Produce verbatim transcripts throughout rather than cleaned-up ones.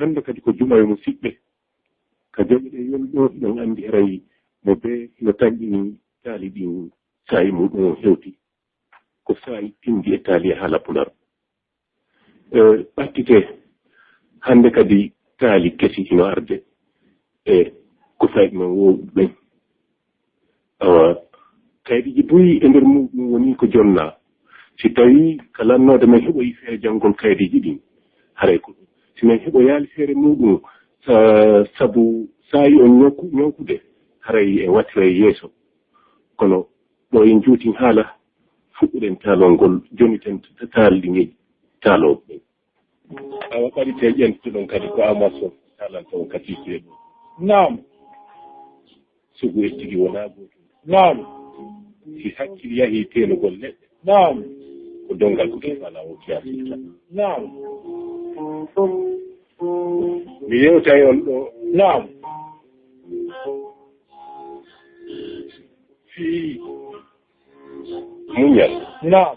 Hannde kadi ko juma yo musiɓɓe. Ka jami ɗen yoni ɗo, hiɗon anndi haray mo bee hino tanƴini taali ɗin saa'i muɗum o hewti. Ko saa'i pinndi e taali e haala pular. E, ɓattite, hannde kadi taali kesi hino arde. E, ko saa'i ɗum en wowɗi ɓen. Awa, kaydiiji buy e nder muɗum woni ko jonnaa. Si tawii ka lannoode men heɓoyi feere janngol kaydiiji ɗin, haray ko ɗum. Si men heɓoyaali feere muɗum, sa-, sabu saa'i on ñoku-, ñonkude, haray en wattiray yeeso. Kono ɗo en juutin haala, fuɗɗuɗen taalol ngol, jonniten t-, taali ɗin e taalooɓe ɓen. Awa ɓaritee ƴentuɗon kadi ko Amadu Sow taalanta on ka tiitire ɗum. Naam. Sugu e tigi wonaa gootum. Naam. Si hakkil yahii teenugol leɗɗe. Naam. Ko donngal ko kefalaa o kiyasirta. Naam. Mi yewtay on ɗo. Naam. Fii muñal. Naam.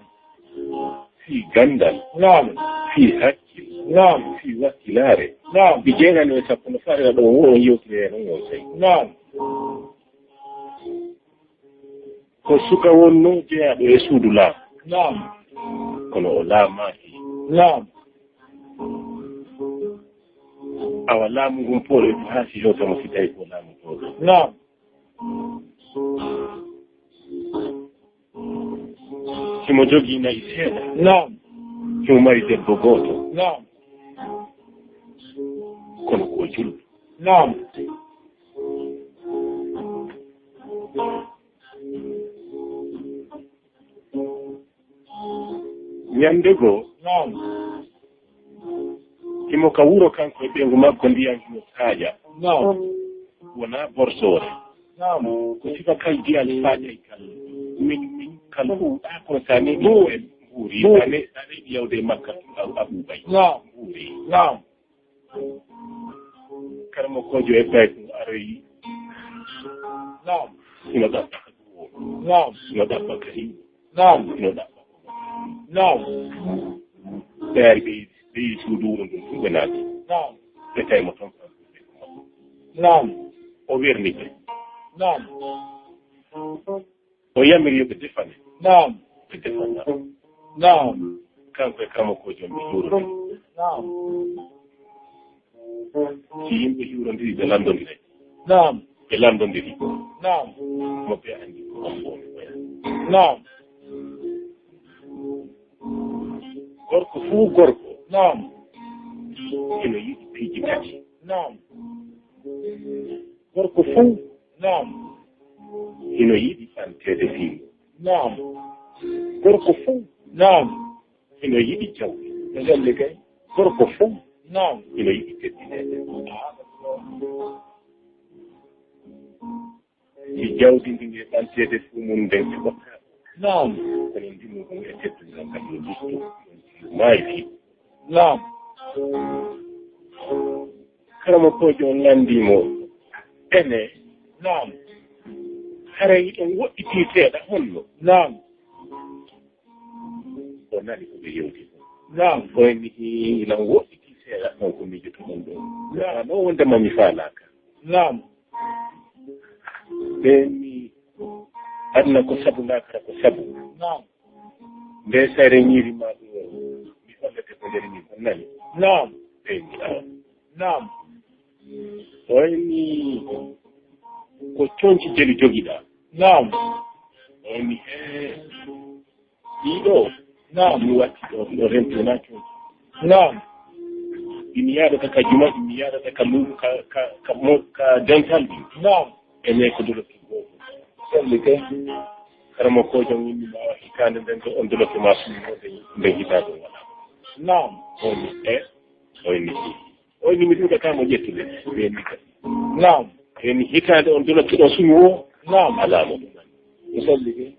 Fii ganndal. Naam. Fii hakkil. Naam. Fii wakkilaare. Naam. Ɗi jeenano e sappo no faarira ɗo wo on yewtire heen on yewtay. Naam. Ko suka wonnoo jeyaaɗo e suudu laamu. Naam. Kono o laamaaki. Naam. Awa laamu ngun pool e ko haasi hewta mo si tawi ko laamu pool. Naam. Himo jogii na'i seeɗa. Naam. Himo mari debbo gooto. Naam. Kono ko julɗo. Naam. Ñande goo, naam, himo ka wuro kanko e ɓeyngu makko, ndiyan himo saaƴa. Naam. Wonaa borsoore. Naam. Ko sifa kal diyal saaƴay kal. Min, min kal ɗuuɗaa kono sa neeɓi mbuuri. Mbuuri. Sa ne-, sa neeɓi yawde e makka a, a ɓuuɓay. Naam. Mbuuri. Naam. Karamokoojo e ɓay ko aroyi. Naam. Hino ɗaɓɓa ka ɗum o. Naam. Hino ɗaɓɓa ka himɓe. Naam. Hino ɗaɓɓa. Naam. Ɓe ari ɓe, ɓe yi suudu wuro ndun, ɗum ɓe naati. Naam. Ɓe tawi mo toon. Naam. O werni ɓe. Naam. O yamiri yo ɓe defane. Naam. Ɓe defana. Naam. Kanko e karamokoojo ɓe hiwrondiri. Naam. Si yimɓe hiwrondiri, ɓe lanndondiray. Naam. Ɓe lanndondiri. Naam. Mo ɓe anndi ko on woni ɓe. Naam. Gorko fuu gorko. Naam. Hino yiɗi piiji tati. Naam. Gorko fuu. Naam. Hino yiɗi ɓanteede fii mum. Naam. Gorko fuu. Naam. Hino yiɗi jawdi. No selli kay. Gorko fuu. Naam. Hino yiɗi teddineede. Si jawdi ndin e ɓanteede fuu mum nden ɓe ɓokka. Naam. Kono ndimu ngun e teddude non kadi yo luuttu. Yo maayi fii. Naam. Karamokoojo on lanndii mo, ene. Naam. Haray hiɗon woɗɗitii seeɗa honno? Naam. O nani ko ɓe yewti kon. Naam. O inni, hiɗon woɗɗitii seeɗa on ko miijotoɗon ɗon. Naam. Wonaa non wondema mi faalaaka. Naam. Ɓe inni, aduna ko sabu, laakara ko sabu. Naam. Nde sayre ñiiri ma ɗum o, mi hollete ko nder min, on nani? Naam. Ɓe mbi, awa. Naam. O inni, ko conci jelu jogiɗaa? Naam. O inni, ee, ɗiɗo. Naam. Mi watti ɗo, ɗo renti wonaa conci. Naam. Ɗi mi yaadata ka juma, ɗi mi yaadata ka luumo, ka, ka, ka mo-, ka dental ɗin. Naam. E ne ko dolo ki gooto. Selli kay. Karamokoojo on inni ma hitaande nden, to on doloke ma suumo nden, nden hitaande on waɗa. Naam. On e, o inni si. O inni mi ɗuɗata mo ƴettude. Ɓe inni kadi. Naam. En hitaande on doloke ɗo suumo o. Naam. Alaa mo ɗum. Selli kay.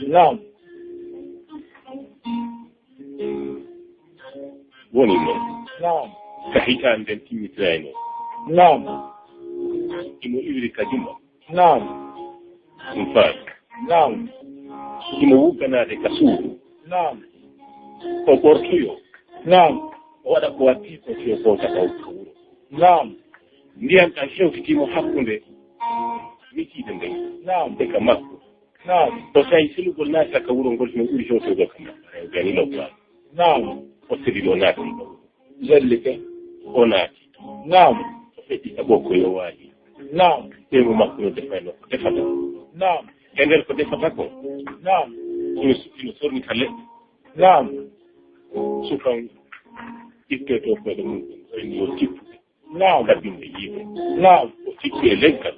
Naam. Woni noon. Naam. Ka hitaande nden timmitirayno. Naam. Himo iwri ka juma. Naam. Ɗum faami. Naam. Himo wugganaade ka suudu. Naam. O ɓortoyo. Naam. O waɗa ko watti ko fiyo ko ka taw ko wuro. Naam. Ndiyan ɗan hewtitiimo hakkunde misiide nden. Naam. E ka makko. Naam. O tawi selugol naata ka wuro ngol no ɓuri hewtugol ka makko. Gani lo ba. Naam. O sedi ɗo naata ka wuro. Zalli ke. O naati. Naam. O feɗɗi ka ɓokko yo waaji. Naam. Ɓe mo makko no defayno ko defata. Naam. E nder ko defata ko. Naam. Ino, ino sorni ka leɗɗe. Naam. Sukan itte to koyɗe mum ɗum, koyni yo tippu. Naam. Kaddum ɓe yiide. Naam. O tippi e leggal.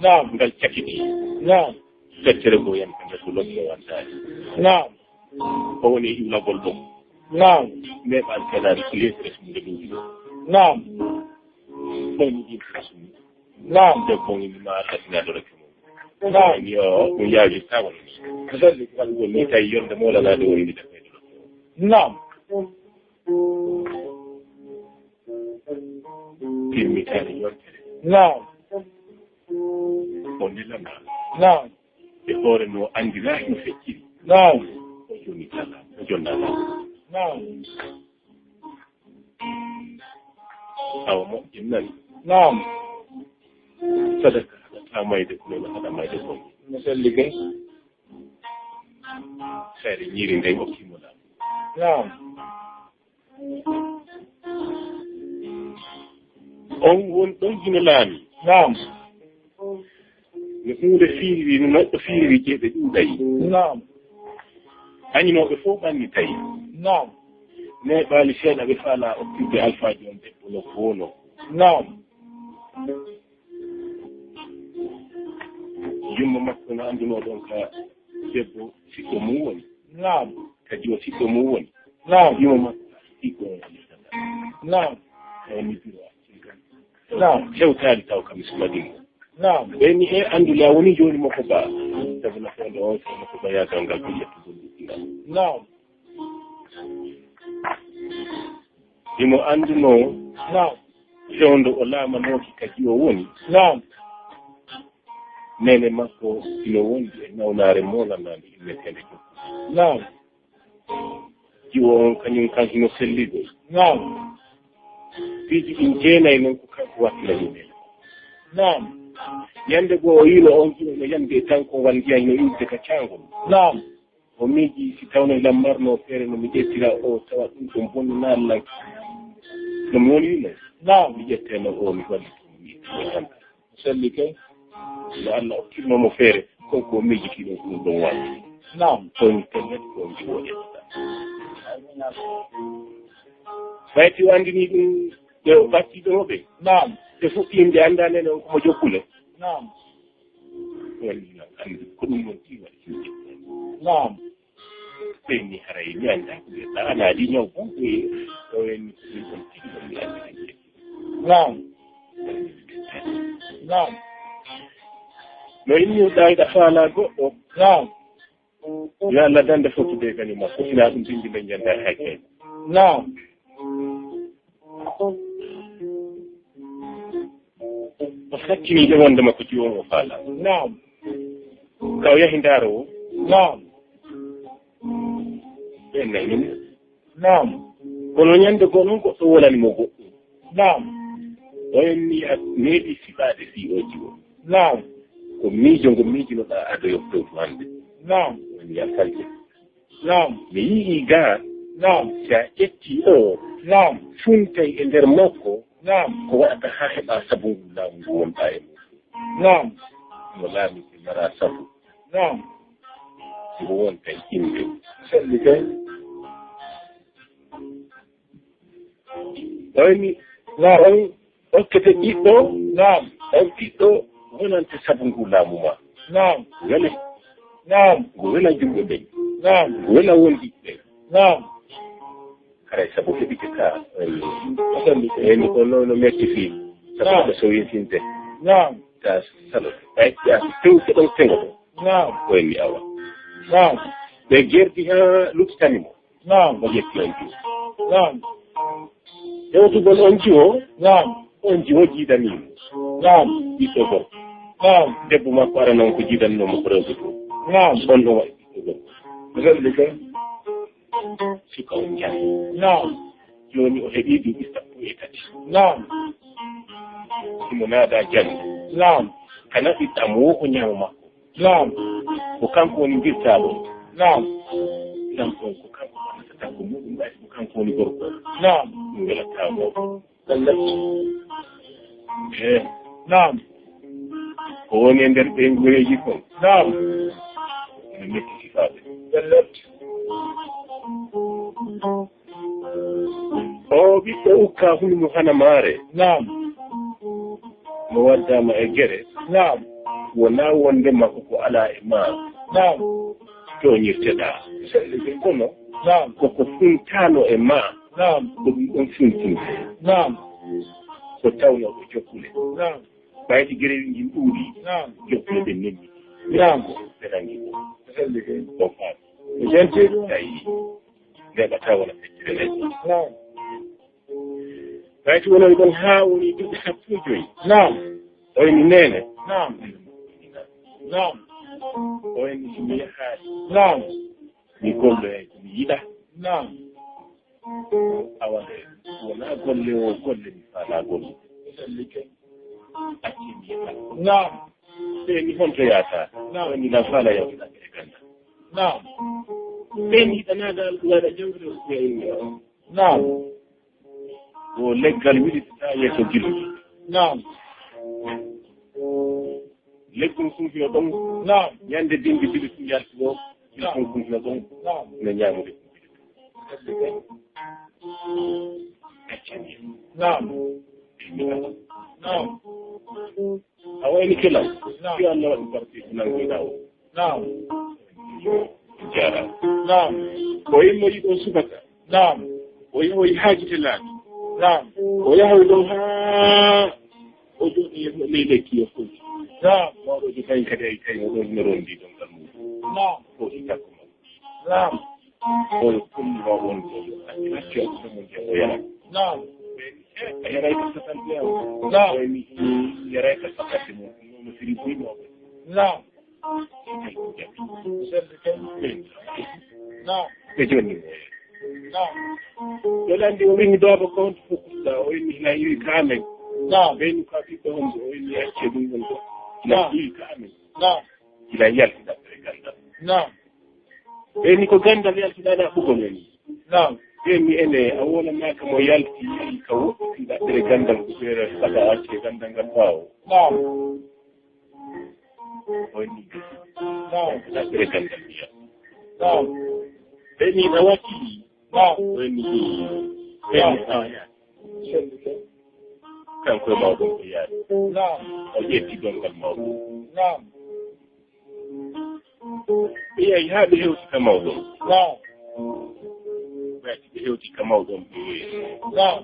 Naam. Ngal cakiti. Naam. Feccere goo yan ko nder ko lokke wantaani. Naam. O woni e iwlagol ɗum. Naam. Neɓal fenaari ko yeeso resmunde ɗum ɗiɗo. Naam. Koyni ɗin resmunde. Naam. Debbo ngi ma Allah tina ɗo resmunde. Naam. Yo ɗum yaawi tawa. Ko salli. Wal woni tawi yonde mo lana ɗo woni defeede ɗo. Naam. Timmitaade yontere. Naam. O nelama. Naam. E hoore no anndiraaki no fecciri. Naam. O joni kala, o jonnala. Naam. Awa moƴƴin nani. Naam. Sadaka haɗata mayde ko, nana haɗa mayde ko. No selli kay. Feere ñiiri nden okkimo ɗa. Naam. On won ɗon hino laami. Naam. No huunde fiiriri, no neɗɗo fiiriri jeeɗe ɗuuɗay. Naam. Añinooɓe fof ɓannitay. Naam. Neeɓaali seeɗa ɓe faalaa oktirde alfaajo on debbo no ko wonoo. Naam. Yumma makko no anndunoo ɗon ka debbo siɗɗo mum woni. Naam. Ka jiwo siɗɗo mum woni. Naam. Yumma makko siɗɗo mum woni. Naam. Tawa mi biro a. Naam. Hewtaali taw kam mi sumadin. Naam. Ɓe mi e anndule a woni jooni mo ko ba. Sabu na fewndo on sabu ko ba yaagal ngal ko yettugol ngal. Naam. Himo anndunoo. Naam. Fewndo o laamanooki ka jiwo woni. Naam. Neene makko hino wondi e nawnaare moolanaande inneteende Jokku. Naam. Jiwo on kañum kan hino sellide. Naam. Piiji ɗin jeenay non ko kanko wattira ɗum en. Naam. Ñande goo o yiilo on jiwo no yande e tan ko wal ndiyan no iwde ka caangol. Naam. O miiji si tawno lammarno feere no mi ƴettira o tawa ɗum ɗum bonno naan lan. No mi woni wino. Naam. Mi ƴetteno o mi wallito mo mi itti mo tan. Selli kay. No Allah okkirno mo feere, kon ko miijitiiɗo ɗum ɗon waɗi. Naam. Kon pellet ko on jiwo ƴettata. Ɓay si o anndini ɗum, ɓe o battiɗo mo ɓe. Naam. Ɓe fuɗɗi yimɓe annda nene on ko mo jokkule. Naam. Wallina anndi ko ɗum woni ti waɗi yimɓe. Naam. Ɓe ni haray mi annda ko ɓe ɗaanaɗi ñaw kon ko e, o en ni ko ɗum on tigi ɗon mi anndi. Naam. Naam. No inni o ɗaayɗa faalaa goɗɗo. Naam. Yo Allah dande fottude e gaño makko, sina ɗum bindi men ñande hay kay. Naam. O sakkini ƴewonde makko jiwo o faala. Naam. Ka o yahi ndaaro o. Naam. Ɓen nani mo. Naam. Kono ñande goo non goɗɗo wolani mo goɗɗum. Naam. O en ni a neeɓi siɓaade si o jiwo. Naam. Ko miijo ngo miijinoɗaa ado yottoytu hannde. Naam. Woni a salke. Naam. Mi yi'ii gaa. Naam. Si a ƴettii o. Naam. Funtay e nder makko. Naam. Ko waɗata haa heɓa sabu ngu laamu ngu wonɗaa e mum. Naam. Mo laami si maraa sabu. Naam. Ngu wonta e innde. Selli kay. Wayni. Naam. On okkete ɓiɗɗo. Naam. On ɓiɗɗo wonante sabu ngu laamu ma. Naam. Wele. Naam. Ngu wela julɓe ɓen. Naam. Ngu wela wondiɓe ɓen. Naam. Haray sabu heɓike ka, eh, eni ko no, no metti fii. Sabu Naam. Ko so yintinte. Naam. Ta salo. Ay, ta tew ko ɗon tengo ɗo. Naam. Ko en mi awa. Naam. Ɓe gerdi haa luttitani mo. Naam. Mo ƴetti on jiwo. Naam. Hewtugol on jiwo. Naam. On jiwo jiidanii mo. Naam. Ɓiɗɗo gorko. Naam. Debbo makko arano on ko jiidanno mo ko rewɓe to. Naam. On ɗon waɗi ɓiɗɗo gorko. Ko rewɓe to. Suka on jani. Naam. Jooni o heɓii duuɓi sappo e tati. Naam. Himo naadaa janngo. Naam. Kana ɓiɗɗam wo ko ñaamo makko. Naam. Ko kanko woni mbirtaaɗo. Naam. Ɗam ɗon ko kanko wonata takko muɗum, ɓay ko kanko woni gorko. Naam. Ɗum welataa mo. Ɗallat. Eh. Naam. Ko woni e nder ɓeynguureeji kon. Naam. Ene metti sifaaɓe. Ɗallat. O ɓiɗɗo ukka hul mo hana maare. Naam. Mo waddaama e gere. Naam. Wonaa wonde makko ko alaa e maa. Naam. Tooñirteɗaa. Kono. Naam. Koko funtaano e maa. Naam. Ko ɗum ɗon funtinte. Naam. Ko tawno ko jokkule. Naam. Ɓayde gereeji ɗin ɗuuɗi. Naam. Jokkule ɗen nemmi. Naam. Ɓe nangi. Ko faami. Ɓe janti. Tawi. Ndeɓataa wona feccere leɗɗe. Naam. Ɓayde wonani ɗon haa woni duuɓi sappo e joy. Naam. Oy mi neene. Naam. Naam. Oy mi mi yahaali. Naam. Mi golloyay ko mi yiɗa. Naam. Awa nde wonaa golle o golle mi faalaa golle. Acci mi yaha. Naam. Ɓe mi honto yaata. Naam. Woni na faala yawtuɗa e ganda. Naam. Ɓe mi yiɗanaa dal waɗa jawdi o ɓe inni o. Naam. Ko leggal wiɗitata yeeso gilo. Naam. Lekkol funfino ɗon. Naam. Ñande dindi bili fu yalti ɗo. Naam. Lekkol funfino ɗon. Naam. No ñaamude. Naam. Naam. A wayni kelal. Naam. Yo Allah waɗi barke ko nangoy ɗaa o. Naam. Jaaraama. Naam. Ko immo yiɗo subaka. Naam. O yahoyi haa gite laaɓi. Naam. O yahoyi ɗon haa o jooɗi e ley lekki o foy. Naam. Mawɗo jo tawi kadi ay tawi o ɗon no rondi ɗon ngal mum. Naam. O si takko makko. Naam. O yo kulli ma won ɗo. Acci acci mo je o yara. Naam. A yaray ka sakan biya. Naam. O mi yaray ka sakan mo. No siri buy mo. Naam. Naam. Ɓe jonni mo. Naam. Ɗo landi o wini baaba ko honto fof kuɗɗa, o inni hina iwi ka amen. Naam. Ɓeyni ko a ɓiɗɗo honto, o inni acce ɗum ɗon ko. Hina iwi ka amen. Naam. Hina yalti ɗaɓɓere gandal. Naam. Ɓeyni ko gandal yalti ɗaɗa ɓugol en. Naam. Ɓeyni ene a wonanaaka mo yalti ka woɗɗi ɗaɓɓere gandal ko ɓeere saɗa acce gandal ngal ɓaawo. Naam. Woni. Naam. Ɗaɓɓere gandal ndiyam. Naam. Ɓe ni na wati. Naam. Woni. Ɓe ni. Naam. Aya. Kanko e mawɗo ko yaari. Naam. O ƴetti dongal mawɗo. Naam. Ɓe yahi haa ɓe hewti ka mawɗo. Naam. Ɓe hewti ka mawɗo ɓe. Naam.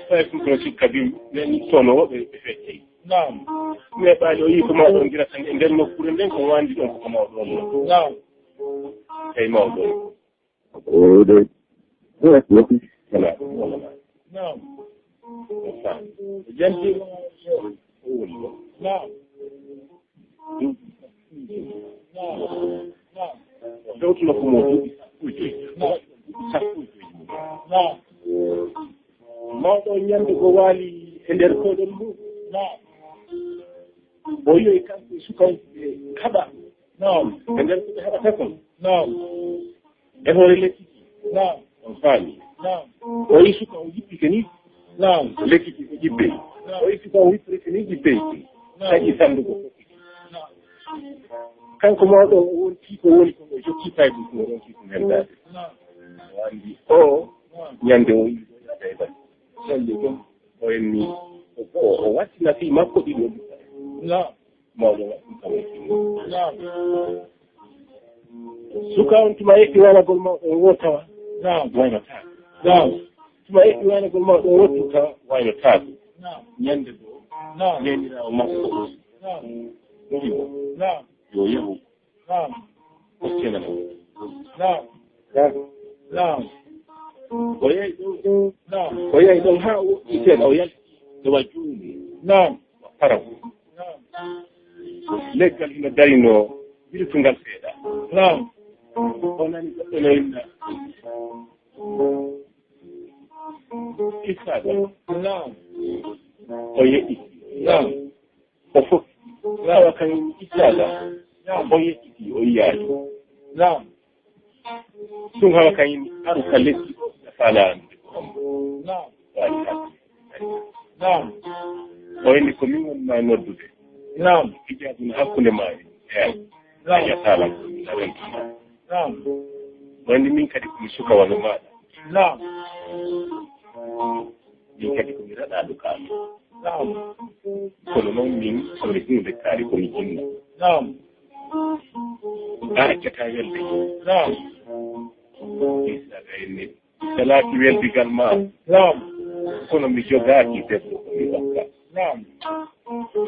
Tawi ɗum ɗo sikka bim, ɓen tono ɓe, ɓe feccay. Naam. Mais ɓaali o yii ko mawɗo on ngira tan e nder nokkuure nden ko wandi ɗon ko mawɗo on non. Naam. Tawi mawɗo on. O de. Voilà. Naam. O faami. O janti. O woni ɗo. Naam. Duuɓi sappo e joy. Naam. Naam. O hewtuno ko mo duuɓi sappo e joy. Naam. Duuɓi sappo e joy. Naam. Mawɗo on ñande ko waali e nder koɗol mum. Naam. O yowi kanko e suka on ɓe haɓa. Naam. E nder ko ɓe haɓata kon. Naam. E hoore lekki ki. Naam. On faami. Naam. O yi suka o yippike ni. Naam. Lekki ki ko ƴibbey. Naam. O yi suka o yippike ni ƴibbey. Naam. Taƴi sannduko. Naam. Kanko mawɗo o wonti ko woni ko o jokki faydu ko wonti ko mendaade. Naam. O anndi o. Naam. Ñande o yi ɗo yaada e bal. Salli ɗum. O enni o, o, o wattina fii makko ɗiɗo. Naam. Mawɗo waɗi kam. Naam. Suka on tuma eɓɓi wanagol mawɗo on wo tawa. Naam. Wayno taako. Naam. Tuma eɓɓi wanagol mawɗo on wo tawa. Wayno taako. Naam. Ñande goo. Naam. Neeniraawo makko. Naam. Wi'i mo. Naam. Yo yahu. Naam. Hoccena mo. Naam. Naam. O yahi ɗon. Naam. O yahi ɗon haa o woɗɗi seeɗa, o yalti. Tawa juuli. Naam. Paraw. Naam. Leggal hino darinoo, wirtungal seeɗa. Naam. O nani goɗɗo no inna. Isaaga. Naam. O yeɗɗi. Naam. O fof. Naam. Awa kan Isaaga. Naam. O yeɗɗiti, o yiyaali. Naam. Ɗum hawa kan aru ka lesdi, faala anndude ko hombo. Naam. Faali haalde. Naam. O inni ko min woni ma noddude. Naam. Ijaabu no hakkunde ma e an. Naam. A yataala ko min a weltima. Naam. O inni min kadi ko mi suka wano maɗa. Naam. Min kadi ko mi raɗaɗo ka. Naam. Kono noon min somi hunde kaari ko mi jinna. Naam. A accata welde. Naam. Isa ga inni. Salaaki weldigal ma. Naam. Kono mi jogaaki debbo ko mi hokka. Naam.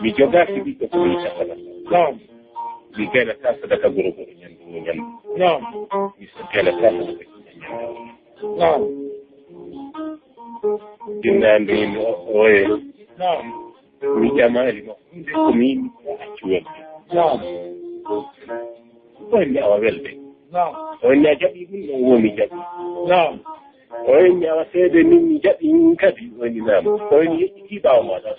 Mi jogaaki ɓiɗɗo ko mi safana. Naam. Mi gaynata sadaka goro goro ñande o ñande. Naam. Mi gaynata sadaka ñande o ñande. Naam. Jinnaande yimɓe o, oye. Naam. Mi jamaali ma hunde ko mi yimɓe accu welde. Naam. Ko en awa welde. Naam. O en a jaɓi ɗum ɗo wo mi jaɓi. Naam. O en awa seede min mi jaɓi min kadi o en naam. O en yeƴƴiti ɓaawo ma ɗon.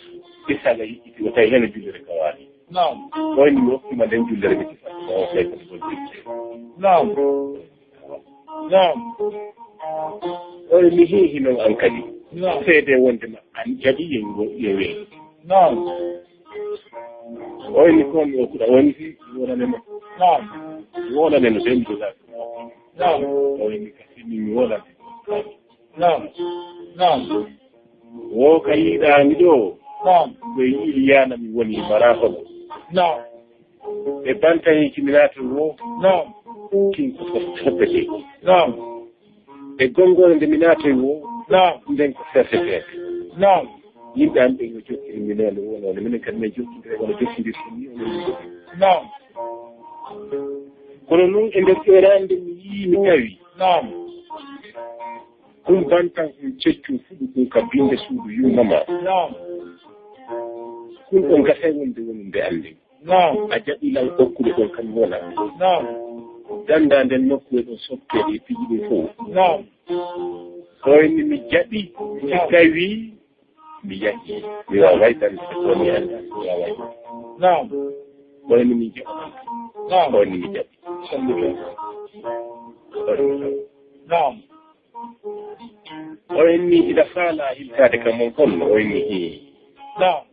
Isaga yeƴƴiti o tawi hene jullere ka waali. Naam. O en mi hokkima nden jullere mi tifa. O tawi ko ɗum. Naam. Naam. Oye mi hiihi noon an kadi. Naam. Seede wonde ma an jaɓi yengo yewe. Naam. Oye mi kon o kuɗa woni fi wonane mo. Naam. Wonane no sen duga. Naam. Oye mi kasi mi wonane. Naam. Naam. Wo ka yiɗaami ɗo. Naam. Ko e Iliyaana mi woni marakono. Naam. E bantayeeji mi naatoy wo. Naam. Kin ko fof toppete. Naam. E gonngole nde mi naatoy wo. Naam. Nden ko fertetee. Naam. Yimɓe am ɓe yo jokkiri mi noone wonone minen kadi min jokkindire wona jokkindirɗum ni onon yimɓe. Naam. Kono noon e nder ɓeeraande mi yii mi tawi. Naam. Ɗum bantan ɗum ceccum fuɗu ɗum ka binde suudu yumma ma. Naam. Ɗum ɗon gasay wonde woni nde anndi. Naam. A jaɓi lan okkude ɗon kam wona. Naam. Ganda nden nokkude ɗon sokke e piiji ɗum fof. Naam. Koyni mi jaɓi si tawi mi yahi. Mi waaway tan woni hannde. Mi waaway. Naam. Koyni mi jaɓi. Naam. Koyni mi jaɓi. Naam. O inni ina faala hiltaade ka mon kon, o inni hii. Naam.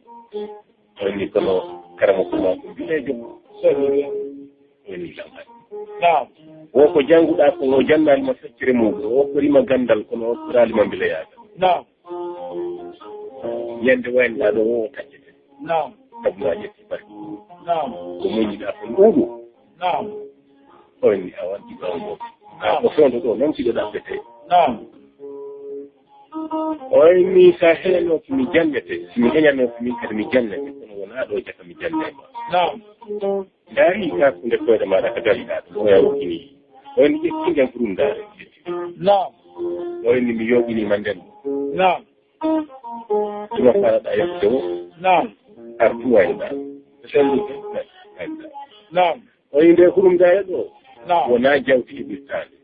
O inni kono karama kuma ko bileejo. O inni lamay. Naam. Wo ko jannguɗaa ko o jannaali ma feccere mum, o okkorima ganndal kono o okkoraali ma mbileyaagal. Naam. Ñande waynɗaa ɗo o taccete. Naam. Sabu ma ƴetti barki. Naam. Ko muññiɗaa ko ɗuuɗu. Naam. O inni a waddi ɓaawo mo. A ko fewndo ɗo noon siɗo ɗaɓɓete. Naam. O inni sa heñanooki mi jannete, si mi heñanooki min kadi mi jannete, kono wonaa ɗo jaka mi jannde ma. Naam. Ndaari ka kunde koyɗe maaɗa ka daliɗaa ɗum, o yaw kini. O inni ƴetti nden ko ɗum ndaare, ƴetti. Naam. O inni mi yoɓinii ma nden. Naam. Tuma falaɗa yettude o. Naam. Ar tuwayɗa. Sellude. Naam. O yi nde hurum dare ɗo. Naam. Wona jawti heɓirtaande.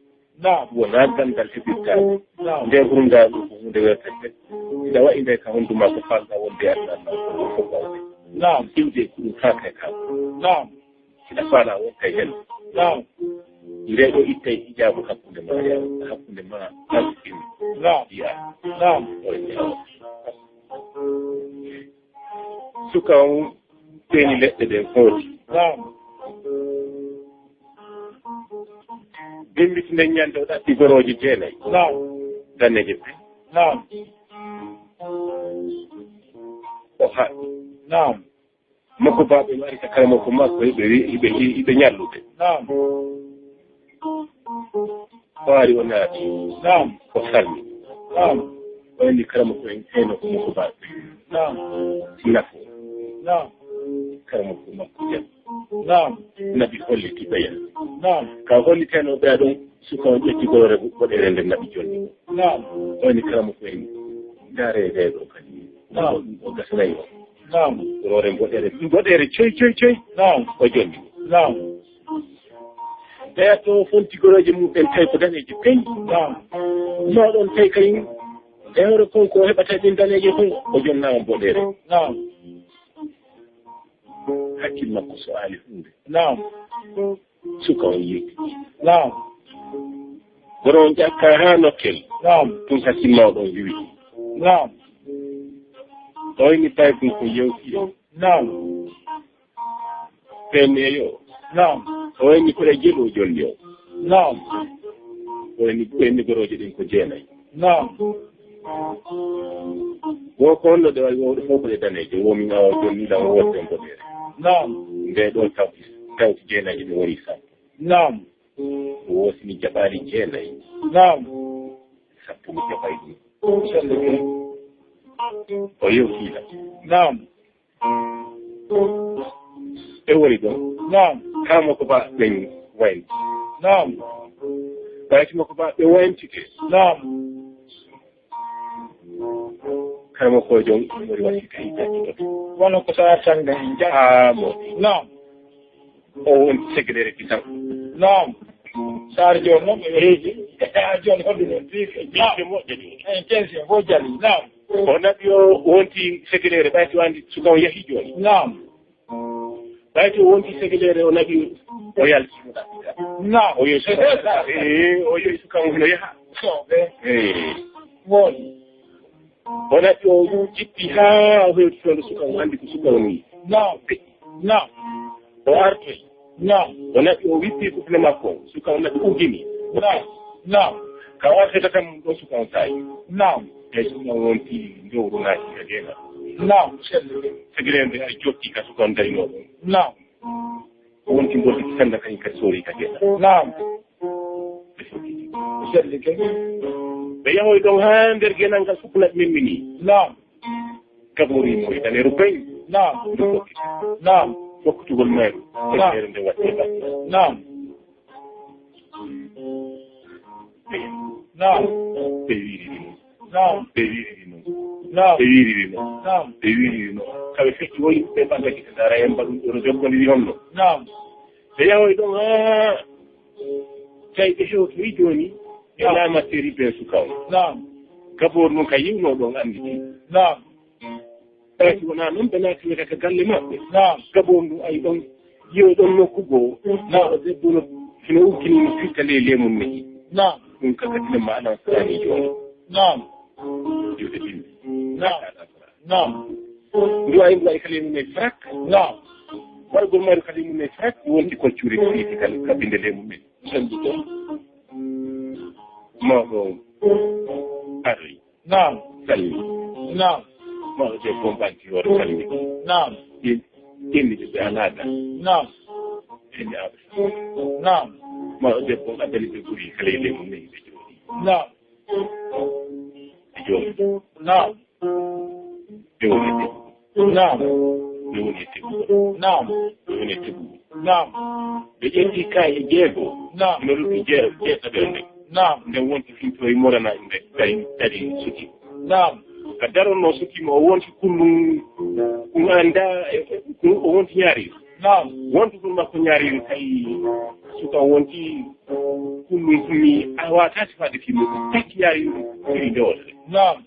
Naam. Wona gandal heɓirtaande. Naam. Nde hurum dare ɗo ko hunde wertete. Ina wayi nde ka hondu ma ko falɗa wonde adna ma ko fof bawde. Naam. Iwde ko ɗum haa kay kam. Naam. Ina faala won kay hen. Naam. Nde ɗo ittay ijaabu hakkunde ma ya, hakkunde ma hakkunde. Naam. Ya. Naam. O ya. Suka on teeni leɗɗe ɗen footi. Naam. Bimbiti nden ñande o ɗatti gorooji jeenayi. Naam. Daneeje pe. Naam. O haɗi. Naam. Makko baaɓe no ari ka karamoko makko, hiɓe wi-, hiɓe, hiɓe ñallude. Naam. O ari o naati. Naam. O salmi. Naam. O inni karamoko en eno ko makko baaɓe. Naam. Nafo. Naam. Karamoko makko jam. Naam. Nabi holliti ɓeya. Naam. Ka holliteno ɓeya ɗum, suka on ƴetti gorooje boɗeere nden naɓi jonni. Naam. O inni karamoko en, ndaare e ɗee ɗo kadi. Naam. Ɗum ɗo gasanayi o. Naam. Gorooje boɗeere, boɗeere coy, coy, coy. Naam. O jonni. Naam. Ɓeya to fonti gorooje mum en tawi ko daneeje pey. Naam. Ma ɗon tawi kañum Ewre kon ko heɓata ɗin daneeje kon, o jonnaama boɗeere. Naam. Hakkil makko so aali huunde. Naam. Suka on yetti. Naam. Kono on ƴakka haa nokkel. Naam. Tun hakkil mawɗo on wiwi. Naam. O wayni tawi ɗum ko yewti. Naam. Ɓen e yo. Naam. O wayni ko e jeɗo jolni o. Naam. O wayni, o wayni gorooje ɗin ko jeenayi. Naam. Wo ko honno ɗe wayi, wo ɗe fof ko ɗe daneeje, wo min awa jonni ɗan wo wotte mboɗeere. Naam. Nde ɗo tawti, tawti jeenayi ɗe woni sappo. Naam. Wo si mi jaɓaali jeenayi. Naam. Sappo mi jaɓay ɗum. Sallike. O yewtiila. Naam. Ɓe woni ɗon. Naam. Haa mo ko ba ɓen waynti. Naam. Ɓayti mo ko ba ɓe wayntike. Naam. Kala mo ko jon woni wasi kay jatti to. Wono ko sa tanga en jatti. Haa mo. Naam. O won segedere kisan. Naam. Saar jooni noon ɓe heeji. Haa jooni hoɗde noon. Biije moƴƴe ɗi. En kensi en fof jali. Naam. O naɓi o wonti segereere ɓayti wandi suka o yahi jooni. Naam. Ɓayti o wonti segereere o naɓi o yalti. Naam. O yehi suka. Ee, o yehi suka o hino yaha. So, ɓe. Ee. Woni. O naɓi o jippi haa o hewti toon suka o anndi ko suka o nii. Naam. Naam. O artoyi. Naam. O naɓi o wippi kufne makko. Suka o naɓi ugini. Naam. Naam. Ka o artoyta tan ɗo suka o saayi. Naam. Eyi suka o wonti ndowru naati ka geena. Naam. Segirende ay jokki ka suka o darinoo ɗum. Naam. O wonti mboldi sanda kañum kadi soori ka geena. Naam. Ɓe sotti. Ɓe selli kay. Ɓe yahoy ɗon haa nder geenal ngal fof ko naɓi memmini. Naam. Gaboori mo e daneeru pay. Naam. Ndu fokkiti. Naam. Fokkitugol mayru. Naam. Nder nde waɗte ba. Naam. Naam. Ɓe wiiri ɗum. Naam. Ɓe wiiri ɗum. Naam. Ɓe wiiri ɗum. Naam. Ɓe wiiri ɗum. Kaɓe fecci woyi ɓe ɓanga gite dara en mbaɗum ɗo no jokkondiri honno. Naam. Ɓe yahoy ɗon haa tawi ɓe hewtoyi jooni. Ɓe naam. Laamateeri ɓe suka on. Naam. Gaboor nun ka yiwnoo ɗon annditi. Naam. Tawi si wonaa noon ɓe naati wiyata ka galle maɓɓe. Naam. Gaboor ndu ay ɗon yiwo ɗon nokku goo. Naam. Mawɗo debbo no hino uggini no firta ley leemun ne. Naam. Ɗum ka kadi ne maanaam sani jooni. Naam. Jiwde bimbi. Naam. Naam. Ndu ay ndu ay ka leemun ne frak. Naam. Waɗugol mayru ka leemun ne frak wonti koccuri ko yiti kan ka binde leemun ne. Senndu ɗon. Mawɗo aroyi. Naam. Salmi. Naam. Mawɗo debbo mbanti hoore salmi. Naam. Ɗin, ɗin ɓe alaaka. Naam. Ɗin aɓe. Naam. Mawɗo debbo addani ɓe ɓuri kala e leydi mum ɓe jooɗi. Naam. Ɓe jooɗi. Naam. Ɓe woni e debbo. Naam. Ɓe woni e debbo. Naam. Ɓe woni e debbo. Naam. Ɓe ƴetti kaaye jeego. Naam. Hino lutti jeero, jeeɗiɗaɓere nde. Naam. Nde wonti fintoy morana nde dari, dari suki. Naam. Ka daronno suki mo o wonti kullum, ɗum annda, e, e, ɗum o wonti ñaari. Naam. Wontugol makko ñaari kay suka wonti kullum kumi a wata sifaade kimo. Takki ñaari iri nde wonde. Naam.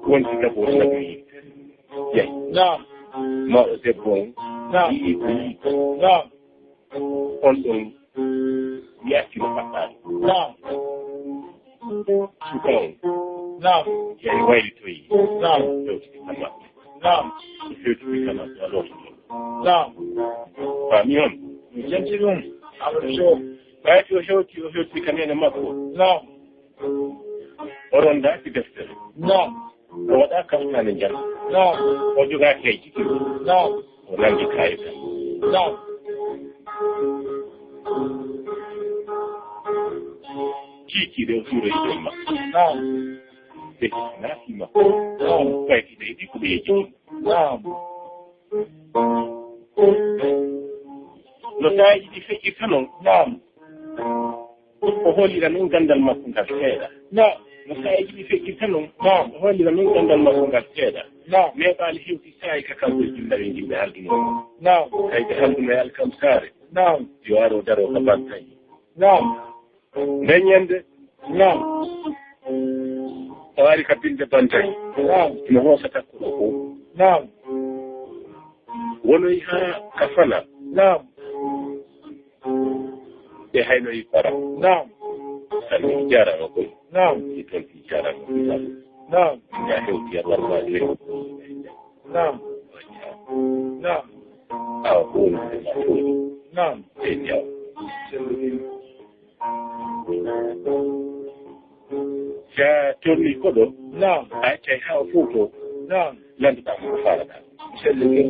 Wonti dabo nabi. Jeyi. Naam. Mawɗo debbo on. Naam. Yi'i ko yi'i. Naam. On ɗon mi acci mo faɗɗaade. Naam. Suka on. Naam. Jeyi waylitoyi. Naam. Hewtiti kama. Naam. Hewtiti kama. Naam. Faami on. Mi janti ɗum. Aɗa so. Ɓayti o hewti, o hewti ka neene makko. Naam. O rondaaki deftere. Naam. O waɗa kaftaane njara. Naam. O jogaaki hay jikki. Naam. O nangi kaayita. Naam. Kiikiiɗe o tuuroyi ɗon makko. Naam. Ɓe naati makko. Naam. Ɓayti ɓe yiɗi ko ɓe yeji. Naam. No saaji ɗi feƴƴirta non. Naam. O hollira non gandal makko ngal seeɗa. Naam. No saaji ɗi feƴƴirta non. Naam. O hollira non gandal makko ngal seeɗa. Naam. Neeɓaali hewti saayi ka kamɓe jinnaɓe yimɓe halduno. Naam. Kayɓe halduno e alkam saare. Naam. Yo aro daro ka bantaji. Naam. Nden ñande Naam. Tawaari ka binde bantay. Naam. Mo hoosa takkuɗo ko. Naam. Wonoy haa ka fana. Naam. Ɓe haynoyi fara. Naam. Sani jaarama koy. Naam. Si toon si jaarama koy. Naam. Ya hewti ya warma le. Naam. Naam. Awa ko woni ko ma ko. Naam. E jaw. Sa tonni koɗo. Naam. A cay ha o fowto. Naam. Landuɗa ko faalata. Sellude.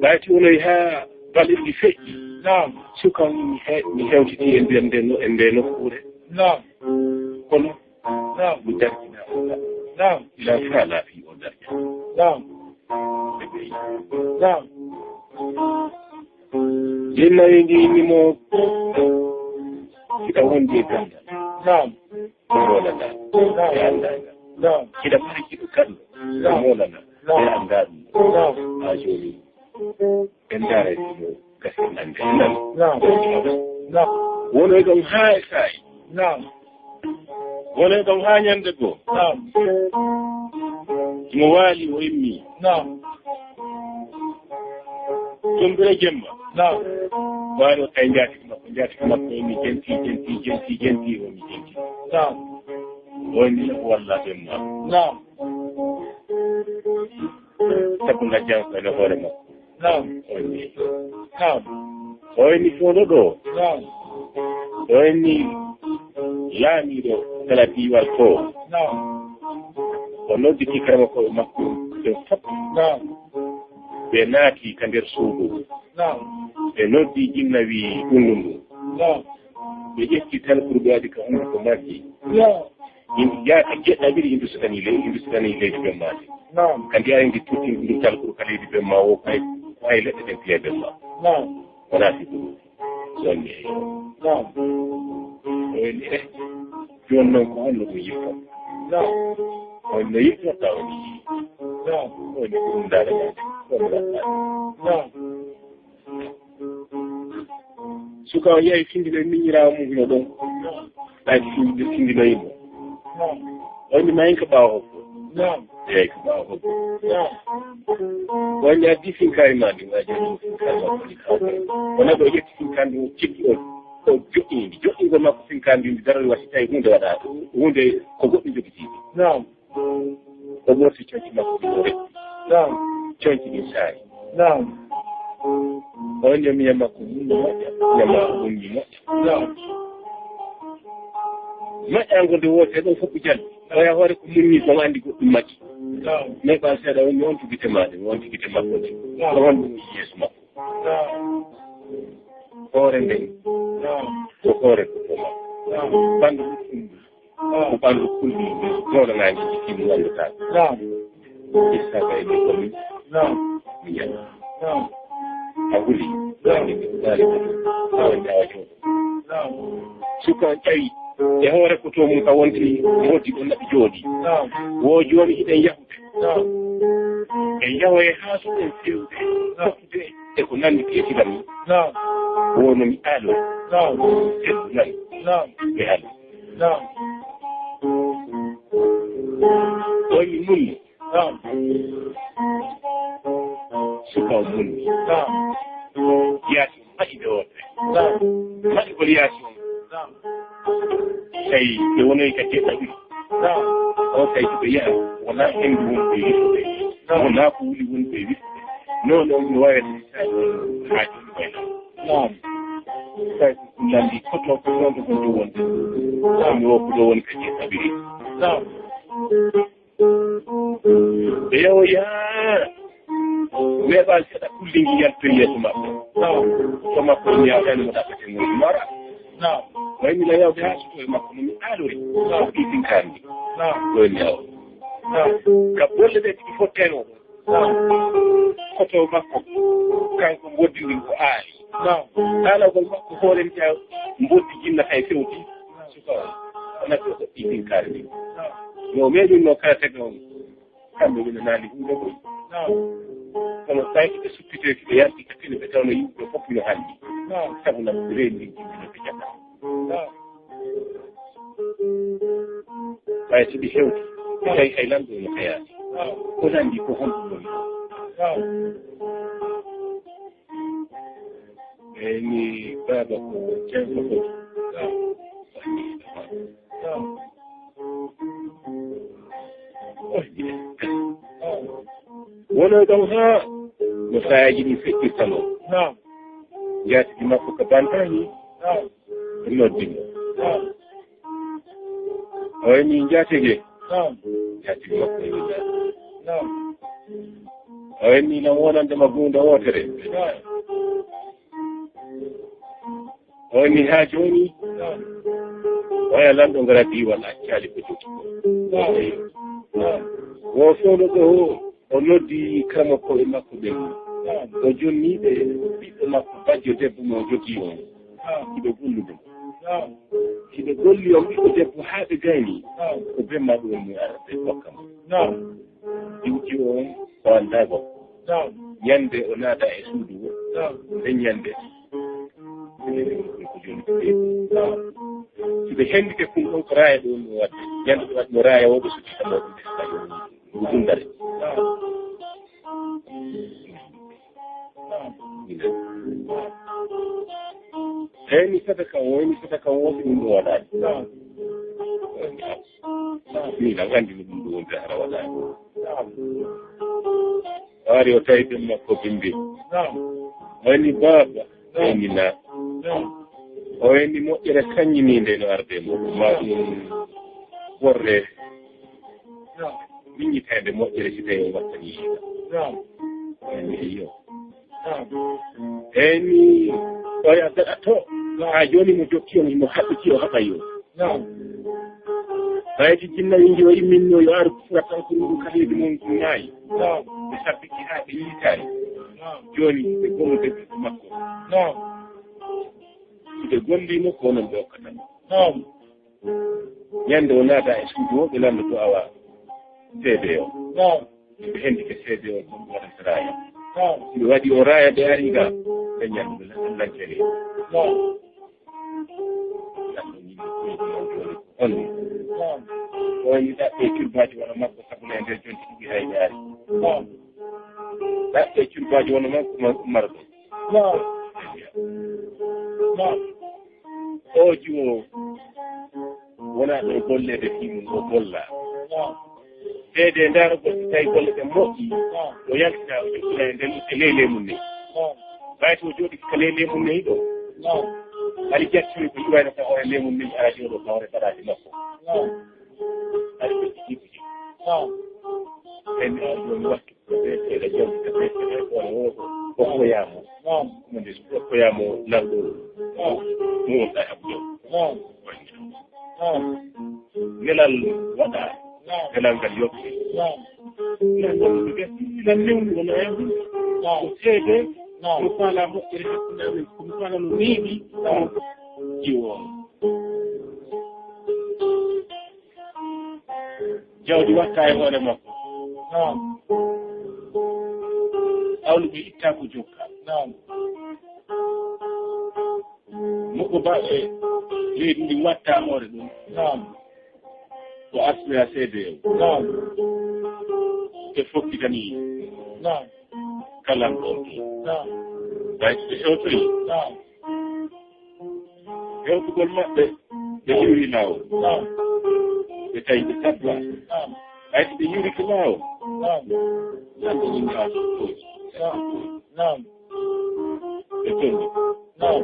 Ɓayti wonoy ha balɗe ɗiɗi feƴƴi. Naam. Suka mi he-, mi hewtiti e nder nden no-, e nden nokkuure. Naam. Kono Naam. Mi dartinaa o. Naam. Ila faa laafi o darja. Naam. Naam. Yinna yi ngi ni mo. Kita wondi e ganda. Naam. Ko molana. Naam. E andana. Naam. Kita mari kitu kan. Naam. Molana. Naam. E andana. Naam. A joni. Ɓe ndaara e ɗum gasi nande. Naam. Naam. Wono e ɗon haa e saa'i. Naam. Wono e ɗon haa ñande goo. Naam. Mo waali o immi. Naam. Tumbira jemma. Naam. Waali o tawi njaatigi makko, njaatigi makko immi jenti, jenti, jenti, jenti, o mi jenti. Naam. O immi ko walla jemma. Naam. Sabu ngajjan ko ene hoore makko. Naam. O inni. Naam. O inni fooɗo ɗo. Naam. O inni laamiiɗo kala diiwal to. Naam. O nodditi karamokooɓe makko ɓe fof. Naam. Ɓe naati ka nder suudu. Naam. Ɓe noddi jinna wi ɗum ɗum. Naam. Ɓe ƴetti talkuru ɓe waɗi ka hunduko majji. Naam. Yimɓe jaati jeɗɗa ɗiɗi yimɓe sutani leydi, yimɓe sutani leydi ɓen maade. Naam. Ka ndiya yimɓe tutti ndu talkuru ka leydi ɓen ma o kay, ko hay leɗɗe ɗen piya ɓen ma. Naam. Wala si ɗum. Wonde. Naam. O woni, eh, jooni noon ko honno ɗum yippo? Naam. Honno yipporta o ni? Naam. O woni ɗum ndaara ma. Naam. Suka o yehi findino e miñiraawo mum hino ɗon. Ɓay findino, findinoyi mo. Woni ma en ko ɓaawo hokko. Naam. Eyi, ko ɓaawo hokko. Naam. Woni addi finkaari ma ndi, waaji addi finkaari ma ndi. Wona ɗo yetti finkaari ndi, o cikki o, o joɗɗini ndi. Joɗɗingol makko finkaari ndi, ndi daroyi wasi tawi huunde waɗa, huunde ko goɗɗum jogitii. Naam. O ɓorti conci makko ɗi o retti. Naam. Conci ɗin saari. Naam. O inni o miña makko mun no moƴƴa, miña makko mun ni moƴƴa. Naam. Moƴƴaango nde woote ɗon fof ko jalli. Oya hoore ko mun ni ko anndi goɗɗum majji. Naam. Mais ɓan seeɗa o inni on tugite ma ɗe, on tugite makko ɗe. Naam. Ko honɗum yeeso makko. Naam. Hoore nden. Naam. Ko hoore ko ko makko. Naam. Ɓanndu ɗum. Ko ɓanndu kulli, mawɗo ngaandi jikki mo ngannduɗaa. Naam. Issa ka e ɗum komi. Naam. Mi ñande. Naam. A huli. Naam. Ɗaali ko ɗaali ko. Awa ñaawa jooɗo. Naam. Suka ƴawi. E hoore ko to mum ka wonti, moodi ɗon naɓi jooɗi. Naam. Wo jooni hiɗen yahude. Naam. En yahoye haa so en fewde. Naam. Fottude e ko nanndi piye tilam. Naam. Wo no mi aalo. Naam. Fewdu nan. Naam. Mi aalo. Naam. Ɗoon mi munni. Naam. Suka o munni. Naam. Yaasi o maɗi ɗo woɓɓe. Naam. Maɗi ko yaasi on. Naam. Tawi ɓe wonoyi ka jeɗɗa ɗiɗi. Naam. O tawi ɓe yaha, wonaa henndu woni ɓe yisude. Naam. Wonaa ko wuli woni ɓe wisude. Non, non, no waawete misali haa jooni wayla. Naam. Tawi ko nanndi koto ko ɗoon ɗo ɓuri wonde. Naam. Ɗum o ko ɗo woni ka jeɗɗa ɗiɗi. Naam. Ɓe yahoya. Weeɓaali seeɗa kulli ngi yaltoyi yeeso makko. Naam. To makko mi yaawtaani mo ɗaɓɓete mo mara. Naam. Way mi la yawde haa suto e makko no mi aalori. Naam. Ɗi tinkaani. Naam. Ɗo mi yawa. Naam. Ka bolle ɗe ɗiɗi fotteno. Naam. Koto makko. Kanko mboddiri ko aali. Naam. Kaalagol makko hoore nde mboddi jinna kay fewti. Suka o. Wona ko ɗi tinkaani. Naam. Yo meɗum no kala tege on. Kamɓe ɓe nanaali huunde koy. Naam. Kono tawi ɓe suppitoyki ɓe yardi ka tini ɓe tawno yimɓe fof no halli. Naam. Sabu lan rendi yimɓe no ɓe jaka. Naam. Ɓe hewti. Tawi hay lanɗo no kayaani. Ko lanndi ko honɗum woni? Eyni baaba ko ceerno ko. Wono kam haa no saayaaji ɗi feƴƴirta noon. Njaatigi makko ka bantani. Noddimo. O emi njaatigi. Njaatigi makko emi njaatigi. O emi na wonande ma guunde wootere. O emi haa jooni. Oya lanɗo ngara diiwal accaali ko jokki ko. Wo fewndo ɗo o noddi karamokkoɓe makko ɓen. O jonni ɓe ɓiɗɗo makko bajjo debbo mo o jogii on. Hiɓe gollude mo. Hiɓe golli on ɓiɗɗo debbo haa ɓe gayni. Ko bemma ɗum mo ara ɓe kokka mo. Iwti on o anndaa goɗɗo. Ñande o naata e suudu o. Nde ñande. Ko joni ko ɓe. Si ɓe hendike kun ɗon ko raaya ɗum no waɗde. Ñande ɓe waɗno raaya o ɓe sutti kam o ɗum ɓe. Ɗum dundare. Eyni sadaka o, eyni sadaka o, si ɗum ɗum waɗaani. Min a anndi no ɗum ɗum wonde hara waɗaani. Ari o tawi ɗum makko bimbi. Wani baaba, eyni na. O eyni moƴƴere kañƴiniinde no arde mo. Ma ɗum borre. Miññitaande moƴƴere si tawi o wattani yiɗa. Eyni iyo. Eyni oya gaɗa to. Haa jooni mo jokki on, mo haɓɓiti o haɓa yo. Ɓaydi jinna winndi o imminno yo ar fura tan ko ɗum kaleeji mon ko maayi. Ɓe sabbiti haa ɓe yiitaani. Jooni ɓe gomo debbo makko. Si ɓe golliima ko onon ɓe okkata mo. Ñande o naata e suudu o, ɓe lanndo to awa seede o. Ɓe hendike seede o, ɗum waɗata raaya. Si ɓe waɗi o raaya, ɓe ari ga, ɓe ñande ɓe lankere. On o ni ɗaɓɓe curbaaji wona makko, sabu ne nder jonti ɗiɗi hay ɓe ari. Ɗaɓɓe curbaaji wona makko, ma-, marɓe. O jiwo wona ɗo golleede fii mum, o golla. Seede ndaaragol si tawi golle ɗe moƴƴi, o yaltina, o jokkina e nder, e ley leemun neyi. Ɓay to o jooɗi ka ley leemun neyi ɗo. Hari jattoyi ko iwayno ka hoore leemun neyi, ara jooɗo ka hoore baraaji makko. Hari ko jibuji. En jooni wattu. Ɓe seeɗa jawdi ka ɓe seeɗa ko wona wooto. Okkoyaamo. Naam. Ɗum nde okkoyaamo lanɗo. Naam. Mo wonɗa e haɓude. Naam. Naam. Nelal waɗa. Naam. Nelal ngal yoɓe. Naam. Nan ɗon ɓe gasi nan newnu wona e ɗum. Naam. Ko seede. Naam. Ko faala moƴƴere hakkunde amen. Ko mi faala no neeɓi. Naam. Jiwo. Jawdi watta e hoore makko. Naam. Awluɓe itta ko jokka. Naam. Moɓɓo baɓe leydi ndi watta hoore ɗum. Naam. Ko asɓe a seede o. Naam. Ɓe fokkitani. Naam. Kala ɗo. Naam. Ɓay ɓe hewtoyi. Naam. Hewtugol maɓɓe, ɓe iwi laawol. Naam. Ɓe tawi ɓe sabba. Naam. Hay so ɓe iwrike laawol. Naam. Nan ɓe ɗum haa sukkoji. Naam. Naam. Ɓe tonni. Naam.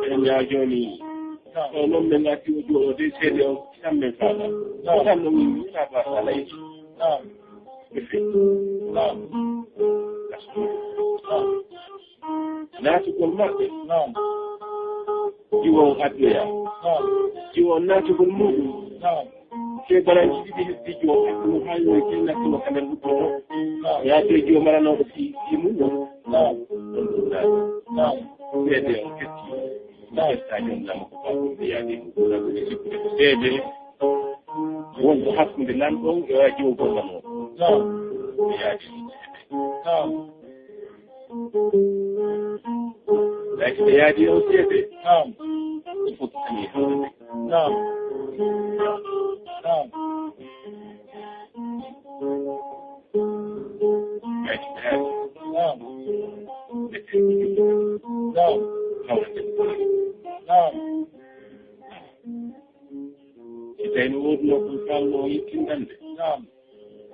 Ɓe ndaa jooni. Naam. O noon men arti o jooɗo de seede o tan men faala. Naam. Tan no min wona ba faala yeeso. Naam. Ɓe feƴƴi. Naam. Naam. Naatugol maɓɓe. Naam. Jiwo on addoya. Naam. Jiwo on naatugol muɗum. Naam. Ke balanji ɗiɗi heddi jo, ɗum haa yo ke nattuno ka nder huɗɗo. Naam. Yaade jo maranooɗo fi, fi mum. Naam. Ɗum ɗum naati. Naam. Seede on ketti. Naam. Ketta jom lama ko baɗɗum ɓe yaade ɗum. Ɗum ɗum sikkude ko seede. Wonko hakkunde lanɗo on e o jiwo gollanooɗo. Naam. Ɓe yaade ɗum. Naam. Laaji ɓe yaadi o seede. Naam. Ɗum fof ko kañum e hawrude. Naam. Naam. Naam. Naam. Naam. Si tawii no woodunoo ko faalnoo yettindande. Naam.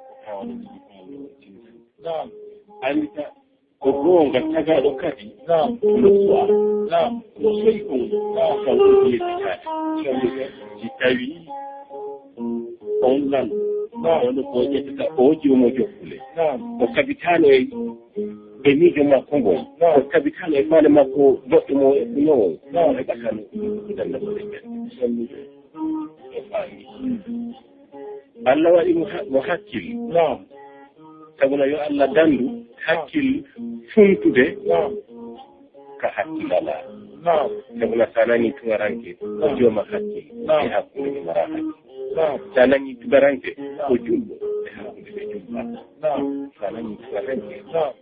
Ko faalnoo yettindande. Naam. Anndi ka, ko goonga tagaaɗo kadi. Naam. Ko sowa. Naam. Ko soyi kon. Naam. Kanko ko yettitaade. Kanko si tawii on lan. Naam. On ko ƴettata o joomo jokkule. Naam. O kabitaano e, e miijo makko ngon. Naam. O kabitaano e faale makko boɗɗo mo e kuno o. Naam. E ɓakano. Danda ko de. Sallu. O faami. Allah waɗi mo ha-, mo hakkil. Naam. Sabu na yo Allah dandu hakkil funtude. Naam. Ka hakkil alaa. Naam. Sabu na sa nani tuwaranke, o jooma hakkil. Naam. E hakkunde ɓe mara hakkil. Naam. Sa nani tuwaranke, o julɗo, e hakkunde ɓe julɓa. Naam. Sa nani tuwaranke, naam.